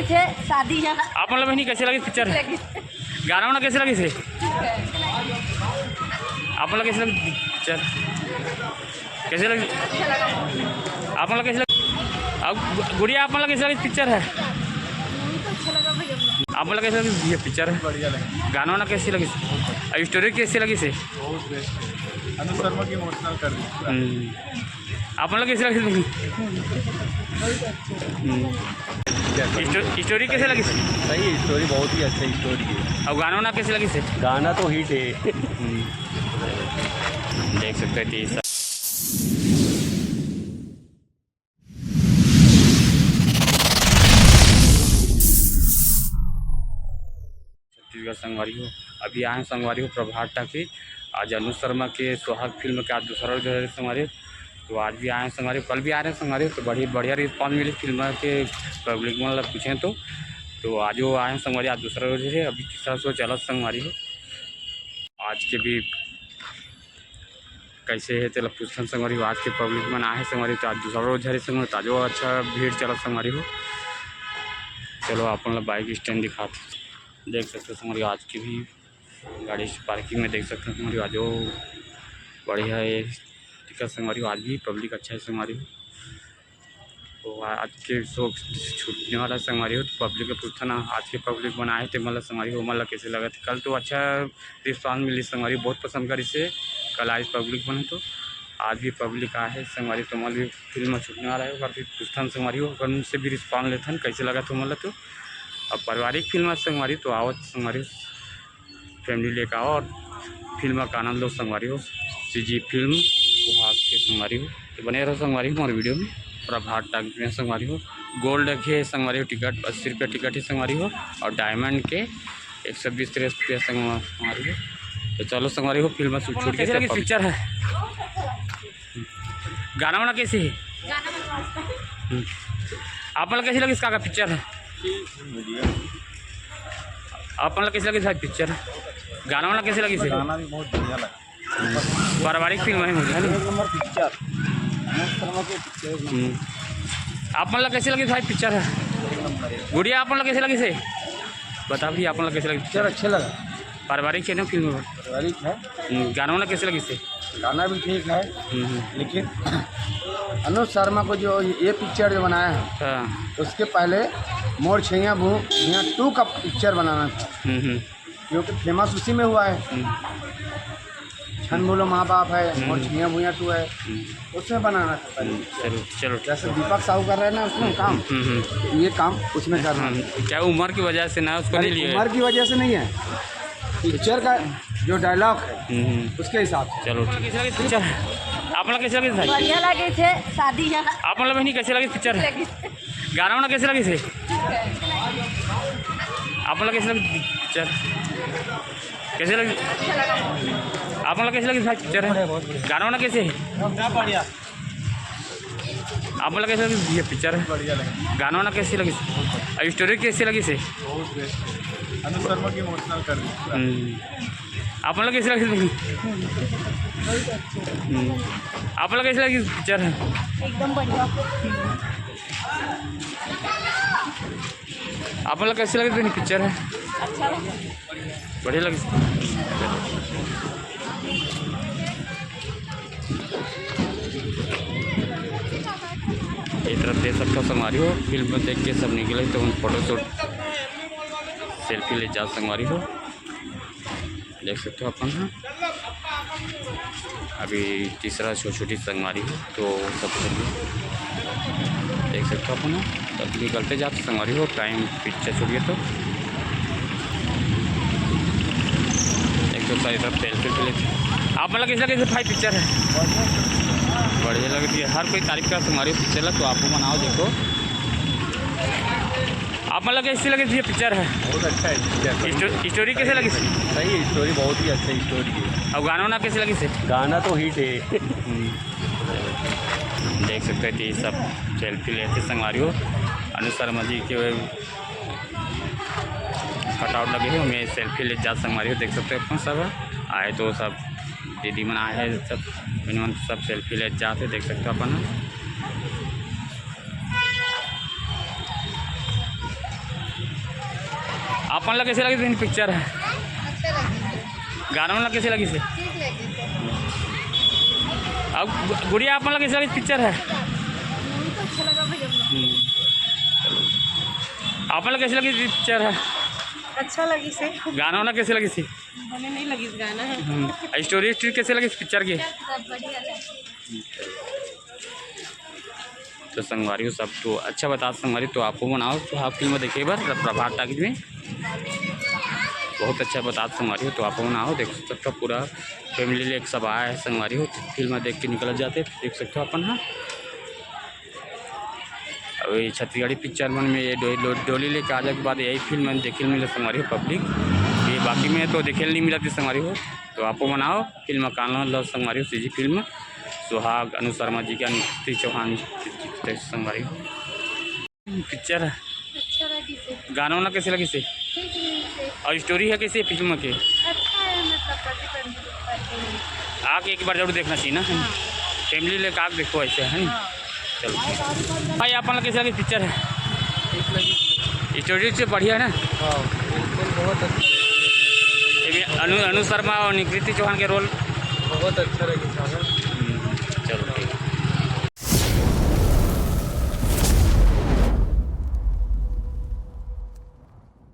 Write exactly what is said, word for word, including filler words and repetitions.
थे शादी यहाँ। आप मतलब बहिनी कैसे लगिस पिक्चर? लगिस। गाना वाना कैसे लगिस हे? आप मतलब कैसे लगिस पिक्चर? कैसे लगिस? आप मतलब कैसे लगिस? अब गु-, गुड़िया, आप मतलब कैसे लगिस पिक्चर हे? आप मतलब कैसे लगिस ये पिक्चर हे? बढ़िया लगा। गाना वाना कैसे लगिस? अब स्टोरी कैसे लगिस हे? बहुत बेस्ट है। अनुज शर्मा की इमोशनल कर दी। हम्म। आप मतलब कैसे लगिस? हम्म। स्टो-, स्टोरी कैसे लगिस? सही है, स्टोरी बहुत ही अच्छा स्टोरी है। अब गाना वाना कैसे लगिस? गाना तो हिट है। हम्म। देख सकते हैं तीस छत्तीसगढ़ संगवारी हो, अभी आए हैं संगवारी हो प्रभात टाकी। आज अनुज शर्मा के सुहाग फिल्म के आज दूसरा रोज है संगवारी हो। तो आज भी आए हैं संगवारी हो, कल भी आ रहे हैं संगवारी हो। तो बड़ी बढ़िया रिस्पॉन्स मिली फिल्म के, पब्लिक मन ला पूछे तो। तो आज वो आए हैं संगवारी, आज दूसरा रोज है, अभी तीसरा शो चलत संगवारी हो। आज के भी कैसे है तेला पूछथन संगवारी हो, आज के पब्लिक मन आहे संगवारी हो, तो आज दूसरा रोज हरे संगवारी हो, तो आजो अच्छा भीड़ चलत संगवारी हो। चलो अपन ला बाइक स्टैंड दिखात, देख सकते हो संगवारी हो, आज के भी गाड़ी पार्किंग में देख सकते हो संगवारी हो, आजो बढ़िया है दिक्कत संगवारी हो, आज भी पब्लिक अच्छा है संगवारी हो। तो आज के शो छूटने वाला है संगवारी हो, तो पब्लिक के पूछथन आज के पब्लिक मन आए हे, ते मन ला संगवारी हो, मन ला कैसे लगत हे? कल तो अच्छा रिस्पॉन्स मिली संगवारी हो, बहुत पसंद करिस हे कल आइस पब्लिक मन, तो आज भी पब्लिक आए हे संगवारी हो, तो मन भी फिल्म छूटने वाला है, ओकर भी पूछथन संगवारी हो, ओकर से भी रिस्पॉन्स लेथन कैसे लगत हे मन ला। तो अब पारिवारिक फिल्म है संगवारी हो, तो आवत संगवारी हो, फैमिली लेके आओ और फिल्म का आनंद लो संगवारी हो। सीजी फिल्म सुहाग के संगवारी हो, तो बने रहो संगवारी हो हमारे वीडियो में। प्रभात टाकीज में संगवारी हो, गोल्ड के संगवारी हो, टिकट अस्सी रुपया टिकट है संगवारी हो, और डायमंड के एक सौ बीस रुपया संगवारी हो। तो चलो संगवारी हो, फिल्म छूट छूट के कैसे लगी पिक्चर है? गाना वाना कैसे है? हम्म। आप मन ला कैसे लगिस काका पिक्चर? आप मन ला कैसे लगिस भाई पिक्चर? गाना वाना कैसे लगिस हे? गाना भी बहुत बढ़िया लगा। पारिवारिक फिल्म है मुझे, है ना? एक नंबर पिक्चर। अनुज शर्मा के पिक्चर एक नंबर। हम्म। आप मन ला कैसे लगिस भाई पिक्चर? एक नंबर है। गुड़िया, आप मन ला कैसे लगिस हे? बता भैया, आप मन ला कैसे लगिस पिक्चर? अच्छे लगा। पारिवारिक है ना फिल्म? पारिवारिक है। हम्म, गाना वाना कैसे लगिस हे? गाना भी ठीक है, हम्म, हम्म। लेकिन अनुज शर्मा को जो ये पिक्चर जो बनाया है, हाँ। उसके पहले मोर छैया भुइयां टू का पिक्चर बनाना था, हम्म, हम्म। क्योंकि फेमस उसी में हुआ है। हम्म। छन बोलो माँ बाप है, हम्म। मोर छैया भुइयां टू है, हम्म। उसमें बनाना था पहले। हम्म, चलो, चलो, ठीक जैसे है। दीपक साहू कर रहे हैं ना उसमें काम, हम्म, हम्म। ये काम उसमें करना। हम्म, क्या उम्र की वजह से ना उसको अरे, नहीं लिए? उम्र की वजह से नहीं है, पिक्चर का जो डायलॉग है, हम्म, हम्म। उसके हिसाब से। चलो, ठीक है। कैसे लगे पिक्चर? आप लोग कैसे लगे भाई? बढ़िया लगे थे, शादी है। आप लोग बहनी कैसे लगे पिक्चर? लगे। गाना वाना कैसे लगे थे? आप लोग कैसे लगे पिक्चर? कैसे लगे? आप लोग कैसे लगे भाई पिक्चर? बढ़िया, बहुत बढ़िया। गाना वाना कैसे है? बहुत बढ़िया। आप मन ला कैसे लगिस ये पिक्चर? बढ़िया लगे। गाना वाना कैसे लगिस? अउ स्टोरी कैसे लगिस हे? बहुत बेस्ट है। अनुज शर्मा की इमोशनल कर दी पूरा। हम्म। आप मन ला कैसे लगिस? हम्म। आप मन ला कैसे लगिस पिक्चर? एकदम बढ़िया। आप मन ला कैसे लगिस पिक्चर? अच्छा लगा। बढ़िया लगिस। ये तरफ देख सकथो संगवारी हो, फिल्म देख के सब निकले तो उन फोटो शूट, सेल्फी ले जा संगवारी हो। देख सकते हो अपन ह। अभी तीसरा शो छूटी संगवारी हो, तो सब देख सकते हो अपन ह। तब निकलते जाते संगवारी हो, टाइम पिक्चर छूट गया तो एक तो सारी तरफ सेल्फी ले। आप मन ला कैसे लगे भाई पिक्चर है? बढ़िया लगती है, हर कोई तारीफ कर संगवारी हो पिक्चर ला, तो आप मन आओ देखो। आप मन ला कैसे लगे ये पिक्चर है? बहुत अच्छा है पिक्चर। स्टो-, स्टोरी कैसे लगी? सही है, स्टोरी बहुत ही अच्छा स्टोरी है। अउ गाना वाना कैसे लगिस हे? गाना तो हिट है। हम्म। देख सकते हो कि सब सेल्फी लेते संगवारी हो, अनुज शर्मा जी के कटआउट लगे हे, ओमे सेल्फी ले जात संगवारी हो। देख सकते हो अपन सब आए तो सब दीदी मन आए हैं, सब मन सब सेल्फी ले जाते, देख सकते हो अपन। अपन ला कैसे लगिस पिक्चर ह? अच्छा लगिस। गाना वाना कैसे लगिस? ठीक लगिस। अब गु-, गुड़िया, अपन ला कैसे लगिस पिक्चर ह? बहुत अच्छा लगा भैया। हम्म। अपन ला कैसे लगिस पिक्चर ह? अच्छा लगिस। गाना वाना कैसे लगिस? बने नहीं लगिस गाना। हम्म। स्टोरी, स्टोरी कैसे लगिस पिक्चर के? सब बढ़िया लगिस। तो संगवारी हो, सब तो अच्छा बतात संगवारी, तो आपो मन आओ सुहाग फिल्म देखे बर प्रभात टाकीज में। बहुत अच्छा बतात संगवारी हो, तो आपो मन आओ, देख सकथो पूरा फैमिली लेके सब आए हे संगवारी हो, फिल्म देख के निकल जाते, देख सकथो अपन हा। अब ये छत्तीसगढ़ी पिक्चर मन में ये डो-, डो-, डोली लेके आ जाए के बाद यही फिल्म मन देखे मिले संगवारी हो पब्लिक, ये बाकी में तो देखे नहीं मिलत हे संगवारी हो। तो आपो मन आओ, फिल्म कान लो संगवारी हो, सीजी फिल्म सुहाग, अनु शर्मा जी के, अनुकृति चौहान जी के संगवारी हो। पिक्चर ह। अच्छा लगिस हे। गाना वाना कैसे लगिस हे? ठीक लगिस हे। और स्टोरी ह कैसे फिल्म के? अच्छा हे, मतलब पति पत्नी के ऊपर के हे। आके एक बार जरूर देखना चाहिए ना, है ना? हाँ। फैमिली लेके आके देखो ऐसे, है ना? हाँ। चलो। भाई, अपन ला कैसे लगिस पिक्चर ह? ठीक लगिस। स्टोरी से बढ़िया है ना? हाँ, बिल्कुल, बहुत अच्छा। एमे अनु, अनु शर्मा और निकृति चौहान के रोल। बहुत अच्छा लगिस हे।